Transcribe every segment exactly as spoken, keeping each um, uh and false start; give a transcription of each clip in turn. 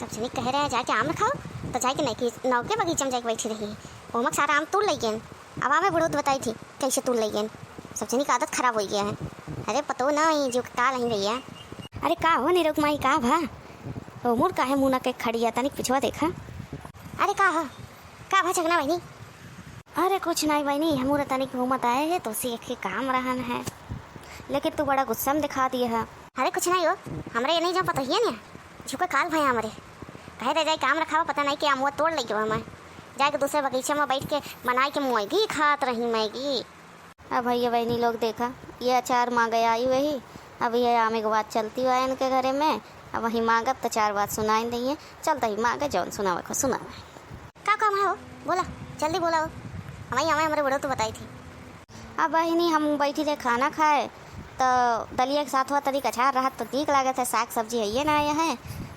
सब जनी कहे रहे जाके आम खाओ, तो जाके नौकी, नौके बगीचा में जाके बैठी रही। ओमक सारा आम तोड़ लइ गएन। अब आमे बुढ़ऊ तो बताई थी, कैसे तोड़ लइ गएन। सब जनी का आदत खराब होइ गया है। अरे पतो ना, ये जो का नहीं भैया। अरे का हो निरौक माई, का भा? ओ मोर काहे मुँह ना के खड़िया, तनिक पिछवा देखा। अरे का हो, का भा छगना बहिनी? अरे कुछ नहीं बहिनी, हमू तनिक घूमत आए हैं, तो उसी एक ही काम रहन है, लेकिन तू बड़ा गुस्सा में दिखा दिए है। अरे कुछ नहीं हो, हमरे ये नहीं जा पता ही है ना, झुके काल भया हमरे। कहे रह जाए काम रखावा, पता नहीं कि अमुआ तोड़ लइगो हमें। जाके दूसरे बगीचा में बैठ के बनाई के मैगी खात रही, मैगी। अब भैया बहिनी लोग देखा, ये अचार मांगे आई वही, अब ये आमे के बात चलती हुआ इनके घरे में। अब वही मांगब तो चार बात सुनाई दइए। चल तही मांगे जौन सुनावे को सुनावे। का काम है हो? बोला, जल्दी बोला हो, हमारी हमें हमरे बड़ो तो बताई थी। अब बहिनी हम बैठी रहे खाना खाए, तो दलिया के साथ हुआ तनिक अचार रहत तो नीक लागत है, साग सब्जी है ये ना आया है,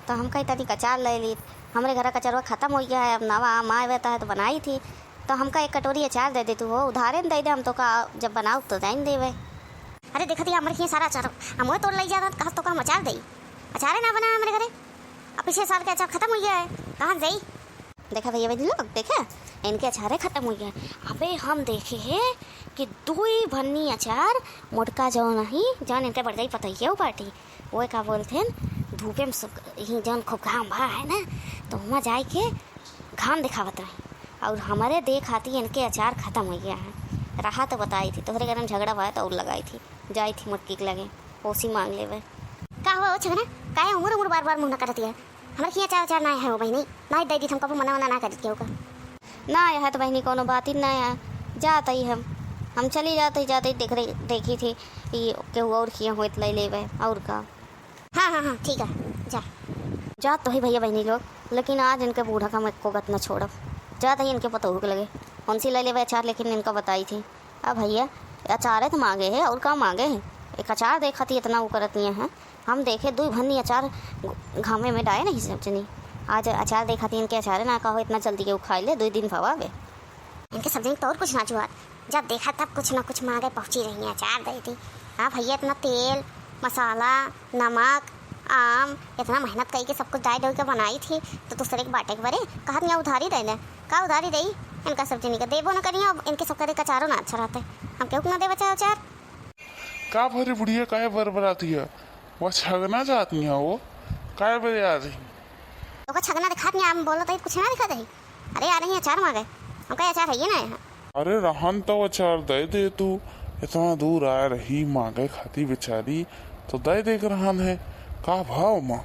तो हम कही तनिक अचार ले ली। हमरे घर का अचारवा खत्म हो गया है, अब नवा आम आए हुए तो है तो बनाई थी, तो हमका एक कटोरी अचार दे दे तू हो, उधारे न दे दे, हम तो का जब बनाओ तो दे न देवे। अरे देखत ही हमरे हियाँ सारा अचार हम तोड़ लई जाता, कहा तो का हम अचार दे, अचारे ना बना हमरे घरे। अब पिछले साल के अचार खत्म हो गया है, कहाँ जाई? देखा भैया बहिनी लोग, देखा इनके अचारे खत्म हो गया है। अबे हम देखे है कि दुई भन्नी अचार मोटका जौन ही, जौन इनके बड़जाई पतोहिया उ बाटी, वो का बोलते हैं धूपे में सुख-, ही जौन खूब घाम भा है ना, तो वहाँ जाए के घाम दिखावत रहे। और हमारे देख आती इनके अचार खत्म हो गया है। रहा तो बताई थी, तोहरे कारण झगड़ा हुआ है तो और लगाई थी, जाई थी मोटकी के लगे, ओसी मांग लेवे। का हुआ ओ छगना, काहे उमुर उमुर बार बार मुँह न करत है? हमरे खिया चार चार ना है हो बहिनी, ना दे दी, हम कबो मना वना ना करी केहू का। ना है तो बहिनी कोनो बात ही ना है, जात ही हम, हम चली जात ही, जात ही देख रही, देखी थी कि केहू और खिया होत ले लेवे और का। हाँ हाँ हाँ ठीक है, जा। जात तो ही भैया बहिनी लोग, लेकिन आज इनके बूढ़ा का हम एको गत न छोड़ब। जात ही इनके पतोहू के लगे, उनसे ले लेवे अचार, लेकिन इनका बताई थी। अब भैया, अचारे तो मांगे है, और का मांगे है? एक अचार देखा थी, इतना वो करत नहीं है। हम देखे दुई भन्नी अचार घ-, घामे में डाए नहीं सब जनी। आज अचार देखा थी, इनके अचारे ना का हो, इतना जल्दी के उ खाई ले, दुई दिन भवा बे। इनके सब जनी तो और कुछ ना जुआत, जब देखा तब कुछ ना कुछ मांगे पहुँची रही है, अचार दे दी। हाँ भैया, इतना तेल, मसाला, नमक, आम, इतना मेहनत कई के सब कुछ डाई डोई के बनाई थी, तो दूसरे के बाटे के बरे कहत यहाँ उधारी दे ले। का उधारी दई? इनका सब जनी के देबो न करिया, अब इनके सब करे कचारो ना अच्छा रहते। हम केहू के ना देवे चाहे अचार। का भरे बुढ़िया, काहे बरबराती है? वह छगना जात नहीं है वो, काहे बरे आ रही? तो का छगना दिखात नहीं, हम बोलत है, कुछ ना दिखात है। अरे आ रही है अचार मांगे, हम कहे अचार है ये ना है। अरे रहन तो अचार दे दे तू, इतना दूर आ रही मांगे खाती बेचारी, तो दे दे के रहन है, का भाव माँ?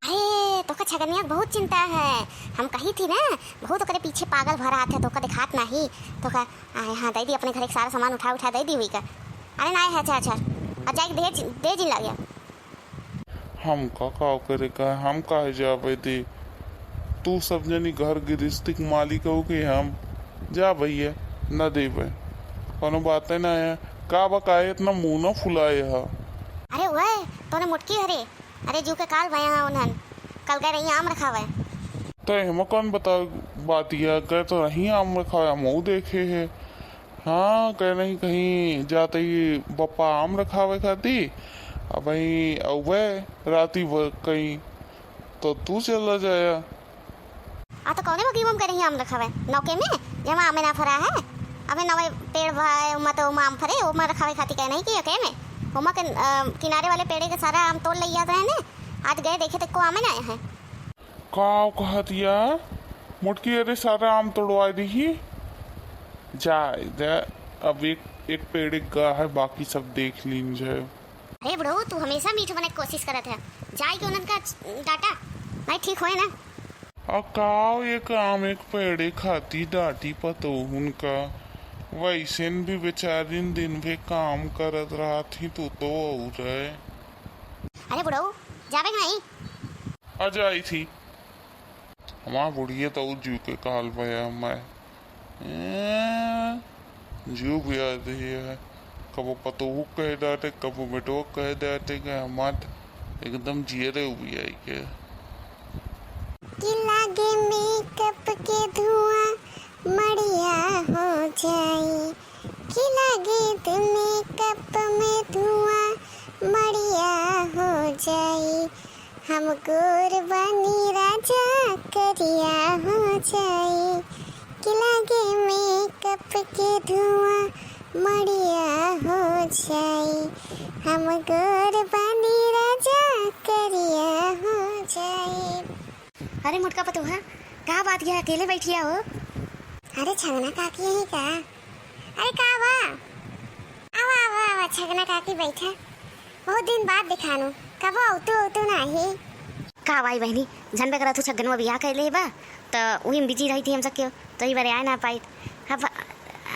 अरे तोका छगनिया के बहुत चिंता है, हम कही थी ना, बहुत ओकरे पीछे पागल भरा हाथ है, तोका दिखात नहीं, तोका आए हाँ दे दी, अपने घर एक सारा सामान उठा उठा दे दी हुई का। अरे ना है अच्छा अच्छा, और जाके दे दे जिन लगे। हमका का करे का, हम काहे जाबे दे? तू सब जनी घर गिरस्ती के मालिक हो के हम जा भैया, न देबे, कोनो बाते ना है। का बा, काहे इतना मुंह न फुलाए ह? अरे वह तोने मोटकी हरे, अरे जू के काल भया है उन्हन, कल गए रही आम रखावे। तो एमा कौन बता बात यह, गए तो रही आम रखावे, हम देखे है। हाँ, कह रही कहीं जाते ही बप्पा आम रखावे खाती, अब वहीं अउबे राती भर कहीं, तो तू चला जाया। आ तो कौने बगीवा में कह रही आम रखावे? नौके में? जमा आमे ना फरा है? अबे नवे पेड़ भाई, उमा तो उमा आम फरे, उमा रखावे खाती कह नहीं कि यके में? उमा के, अ, किनारे वाले पेड़े के सारा आम तोड़ ले जात रहे ने। आज गए देखे तो को आमे ना आए हैं। का कहत या मोटकी, अरे सारा आम तोड़वा दीही। जा, जा, अब एक, एक पेड़ एक गा है, बाकी सब देख लीन जाए। अरे बुढ़ऊ, तू हमेशा मीठ बने के कोशिश करत है, जाए के उन्हन का डाटा नहीं ठीक होए ना। आ काव एक आम एक पेड़े खाती डाटी पतोहुन का, वैसेन भी बेचारिन दिन भे काम करत रहत ही, तू तो और है। अरे बुढ़ऊ, जाबे के नहीं? आ जाई थी। हमार बुढ़िया तो जू के काल भया मैं। ए, जू भी आ रही है। कबो पतोहू कह डाटे, कबो बेटो कह डाटे, के हमार एकदम जियरे उबियाई के। कि लागे मेकअप के धुआं मड़िया हो जाई, कि लागे त मेकअप में धुआं मड़िया हो जाई। हम गोर बानी करिया हो जाई, कि लागे मेकअप के धुआं मड़िया हो जाई। हम गोर बानी राजा करिया हो जाई। अरे मोटका पतोहा, का बात है, अकेले बैठिया हो? अरे छगना काकी यही का? अरे का बा? आवा, आवा, आवा, छगना काकी बैठा। बहुत दिन बाद दिखानू, कबो अउतू, अउतू नाही। का भाई बहनी, जनबे करत हो छगनवा बियाह कर ले बा, त उही में बिजी रही थी हम सबके, तो ई बारे आए ना पाई। अब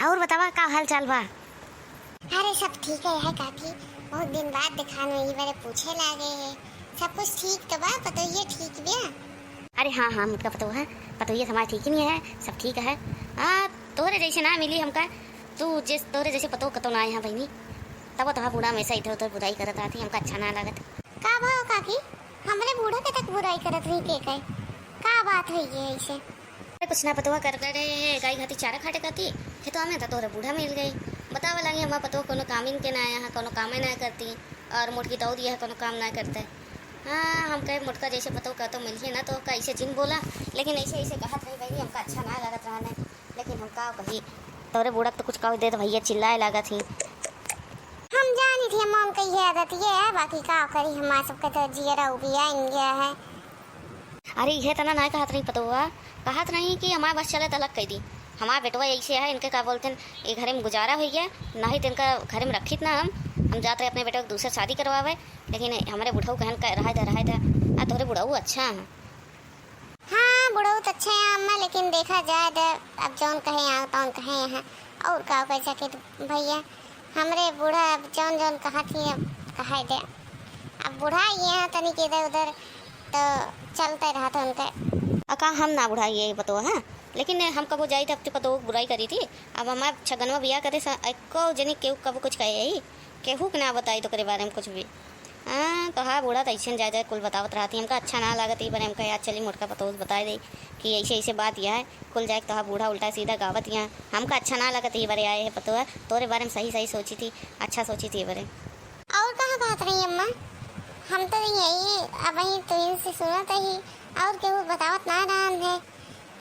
और बतावा, का हाल चाल बा? अरे सब ठीक है, है काकी, बहुत दिन बाद दिखानू, ई बारे पूछे लागे है। सब कुछ ठीक तो बा, पतोहिए ठीक बिया? अरे हाँ, हाँ, मोटका पतोहा, पतोहिए हमार ठीक ही नहीं है, सब ठीक है। हाँ, तोहरे जैसे ना मिली हमका, तू जिस, तोहरे जैसे पतोह कतो ना आए हैं बहनी। तब तो हाँ, बूढ़ा हमेशा इधर उधर बुराई करत रहती, हमका अच्छा ना लागत। का भाव काकी, हमरे बूढ़ा के तक बुराई करत रही के कहे? का बात हुई है ऐसे? अरे कुछ ना पतोहा कर करे गाय खाती चारा खाटे खाती खेतवा में, तो तोहरे बूढ़ा मिल गई। बतावे लगी हमार पतोह कोनो काम इनके ना आया है, कोनो कामे ना करती, और मोटकी दौड़ दिया है, कोनो काम ना करते। हाँ, हम कहे मोटका जैसे पतोह का तो मिलिए ना, तो का ऐसे जिन बोला, लेकिन ऐसे ऐसे कहत रही बहनी, हमका अच्छा ना लागत रहने। लेकिन हम का कही, तोरे बूढ़ा के तो कुछ कह दे तो भैया चिल्लाए लागत ही। हम जानी थी, हम कही है आदत ये है, बाकी का करी, हमार सबके तो जियरा उबिया इन गया है। अरे इहे तना ना कहत रही पतोहा, कहत रही कि हमार बस चले त अलग कह दी। हमार बेटवा ऐसे है, इनके का बोलते हैं, ये घरे में गुजारा हो गया, नहीं तो इनका घरे में रखित ना हम। हम जात रहे अपने बेटवा के दूसर शादी करवावे, लेकिन हमरे बुढ़ऊ कहन का रहे दे, रहे दे। आ तोहरे बुढ़ऊ अच्छा है। हाँ, बुढ़ऊ तो अच्छे हैं अम्मा, लेकिन देखा जाए तो अब जौन कहे यहाँ तौन कहे यहाँ, और का कर सके तो भैया, हमरे बूढ़ा अब जौन जौन कहत ही अब कहे दे। अब बुढ़ा ही हैं तनिक इधर उधर, तो चलते रहत है उनके। अका हम ना बुढ़ाई है पतोह, हाँ, लेकिन हम कबो जाई तो अपने पतोह की बुराई करी थी। अब हमार छगनवा बियाह करे सा एको जनी केहू कबो कुछ कहे ही, केहू के ना बताई तो करे बारे में कुछ भी। हाँ, तोहार बूढ़ा तो ऐसे जाए जाए कुल बतावत रहती, हमका अच्छा ना लागत। ई बारे हमका याद चली मोटका पतोह से बताए दे कि ऐसे ऐसे बात यह है, कुल जाए के तोहार बूढ़ा उल्टा सीधा गावत यहाँ, हमका अच्छा ना लागत। ई बारे आए है पतोह, तोरे बारे में सही सही सोची थी, अच्छा सोची थी ई बारे। और कहाँ कहत रही अम्मा? हम तो यही अब ही तुहिन से सुनत ही, और केहू बतावत ना रहन है।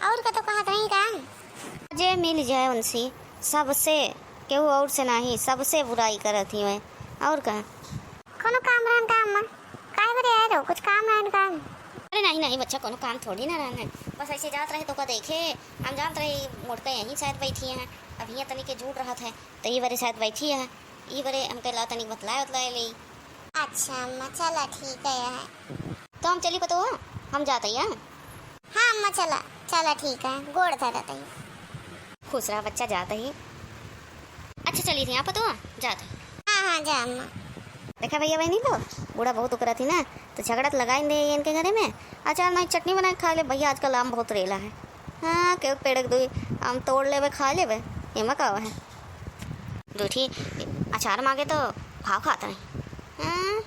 और का तो कहत रही का? जे मिल जाए उनसे, सबसे, केहू और से नहीं, सबसे बुराई करत ही मैं। और का? कोनो काम रहन का अम्मा? काहे बरे आए रहो? कुछ काम रहन का? अरे नहीं, नहीं बच्चा, कोनो काम थोड़ी ना रहन है। बस ऐसे जात रहे तो का देखे, हम जानत रहे मोटका यहीं शायद बैठी हैं। अब हियाँ तनी के झूठ रहत है, तो ई बरे शायद बैठी है। ई बरे हमके ला तनी बतलाए उतलाए ले। अच्छा अम्मा, चला ठीक है। तो हम चली पतोह, हम जात ही, हाँ? हाँ अम्मा, चला, चला ठीक है, गोड़ धरत ही। खुश रहा बच्चा, जात ही। अच्छा चली थी आप तो जात ही। हाँ, हाँ, जा अम्मा। देखा भैया बहनी लोग, बूढ़ा बहुत उकरा थी ना, तो झगड़ा तो लगाई दे इनके घरे में। अचार नहीं चटनी बनाए खा ले भैया, आजकल आम बहुत रेला है। हाँ, के पेड़ के दुई आम तोड़ लेबे, खा लेबे, एमा का है। दो ठी अचार मांगे तो भाव खात नहीं। हाँ,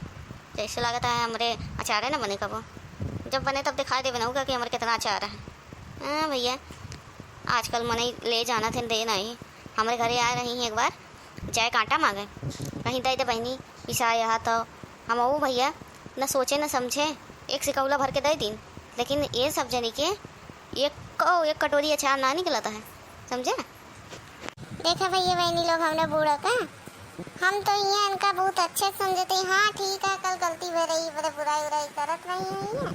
जैसे लागत है हमरे अचारे न बने कबो। जब बने तब दिखाई देबे ना कि हमरे कितना अचार है। हाँ भैया, आजकल मनई ले जाना थे, दे नहीं। हमरे घरे आए रही एक बार, जाए कांटा मांगे, कहीं दे दे बहनी, पिसा यहाँ तो हम, ओ भैया, न सोचे न समझे, एक सिकौला भर के दे दीन, लेकिन ये सब जनी के एक, एक कटोरी अचार ना निकलता है, समझे? देखा भैया बहनी लोग, हमरे बूढ़ा का, हम तो इहाँ इनका बहुत अच्छे से समझते हैं। हाँ ठीक है, कल गलती भे रही, बड़े बुराई उराई करत रही है इहाँ,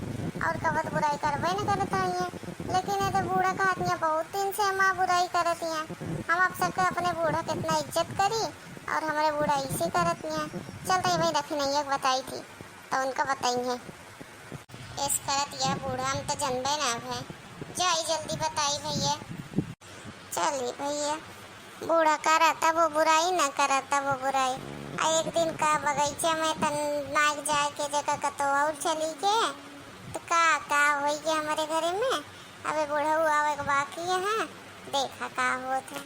और कबत बुराई करबे न करत रही है। लेकिन ये तो बूढ़ा कहत नहीं, बहुत दिन से हमार बुराई करत हैं। हम आप सबके अपने बूढ़ा कितना इज्जत करी, और हमरे बूढ़ा इसे करत नहीं। चलते भाई दखिनैया के बताई थी, तो उनका बताई है। ऐस करत या बूढ़ा, हम तो जनबे ना भे। जाई जल्दी बताई भैया। चली भैया, बूढ़ा करा तब वो बुराई, ना करा तब वो बुराई। आ एक दिन का बगीचा में तन नाक जाए के जगह कतो और चली के, तो का, का होई के हमारे घरे में? अबे बूढ़ऊ आवे के बाकी है, देखा का होत है।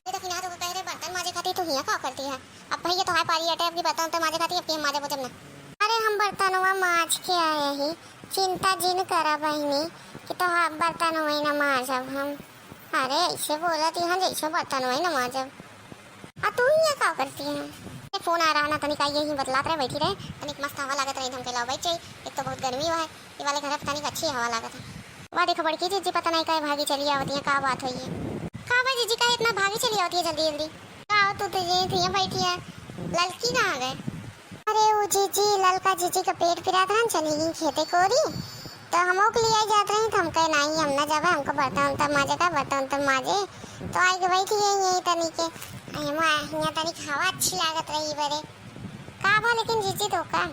ये देखी ना, तो कह रहे बर्तन माजे खातिर तू हियाँ का करती है? अब भैया तोहार पारी अटे, अब की बर्तन उर्तन माजे खातिर, अब की हम माजे बोजब ना। अरे हम बर्तनवा माज के आए ही, चिंता जिन करा बहिनी कि तोहार बर्तन वही ना माजब हम। अरे ऐसे बोलत यहाँ जैसे बर्तन वही ना माजब। आ तू ही ये का करती है? ए, फोन आ रहा ना, तनिक आई यही बतलात रहे, बैठी रहे, तनिक मस्त हवा लागत रही, हमके लाओ बैठ जाई। एक तो बहुत गर्मी हुआ है, ये वाले घर पे तनिक अच्छी हवा लागत है। वाह, देखो बड़की जीजी पता नहीं काहे भागी चली आवत है, का बात होई है? का बा जीजी, काहे इतना भागी चली आवत है जल्दी जल्दी? का हो, तू तो यहीं थी, यहाँ बैठी है, ललकी कहाँ गए? अरे वो जीजी, ललका जीजी का पेट पिरात रहन, चली गई खेते कोरी, तो हमो के लिए आई जात रही, तो हम कहे नहीं, हम ना जाबे, हमको बर्तन उर्तन माजे का, बर्तन उर्तन माजे, तो आई के बैठी यहीं, यहीं तनी के, यहाँ तनी हवा अच्छी लागत रही बरे। का बा लेकिन जीजी तो का?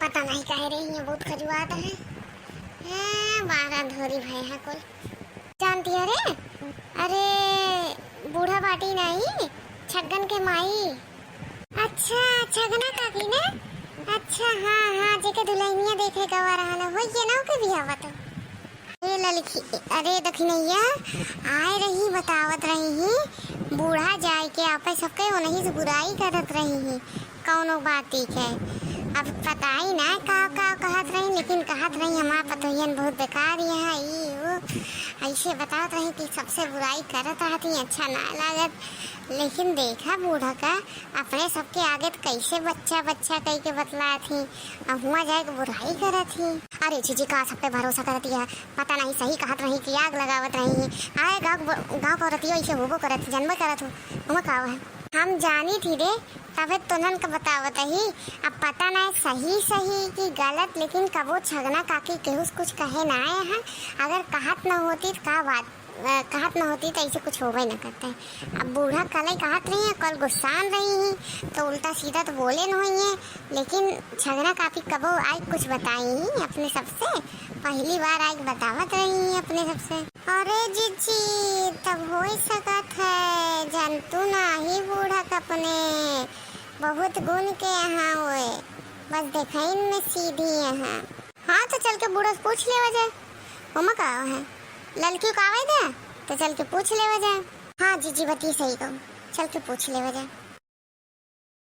पता नहीं काहे रे, हियाँ बहुत खजुआत है। हाँ, बारह धोरी भय है कुल। जानती है रे? अरे, बूढ़ा बाटी नहीं, छगन के माई। अच्छा, छगना काकी ना? अच्छा, हाँ, हाँ, जेके दुल्हनिया देखे गवा रहल है, होई के ना ओके बियाह बा तो। ए ललकी, अरे दखिनैया, आए रही, बतावत रही ही, बूढ़ा जाए के आपे सबके ओनही से बुराई करत रही ही, कौनो बाती के। अब पता ही ना का का कहत रही, लेकिन कहत रही हमार पतोहियन बहुत बेकार यहाँ, ई वो, ऐसे बतावत रही कि सबसे बुराई करत रहत ही, अच्छा ना लागत। लेकिन देखा बूढ़ा का, अपने सबके आगे तो कैसे बच्चा बच्चा कह के बतलात ही, अब हुआ जाए के बुराई करत ही। अरे जीजी, का सब पे भरोसा करत ही? पता नहीं, सही कहत रही कि आग लगावत रही। आए गाँव, गाँव के औरतिया ऐसे होबो करत, जनबे करत हो, ओमे का है? हम जानी थी रे, तबे तोनन के बतावत ही। अब पता नहीं सही सही कि गलत, लेकिन कबो छगना काकी केहू से कुछ कहे ना आए हैं। अगर कहत न होती तो का बात, अ, कहत न होती तो ऐसे कुछ होबे न करते। अब बूढ़ा कल ही कहत रही है, कल गुस्सान रही ही, तो उल्टा सीधा तो बोले न होइए। लेकिन छगना काकी कबो आई कुछ बताई ही अपने सबसे, पहली बार आई बतावत रही ही अपने सबसे। अरे जीजी, तब हो सकत है, जनतू नाही बूढ़ा कपने, बहुत गुण के यहाँ होए, बस देखाइन में सीधी यहाँ। हाँ, तो चल के बूढ़ा से पूछ लेवा जाए, ओमा का है, ललकी का आवे दे, तो चल के पूछ लेवा जाए। हाँ जीजी, बती सही कहूँ, चल के पूछ लेवा जाए।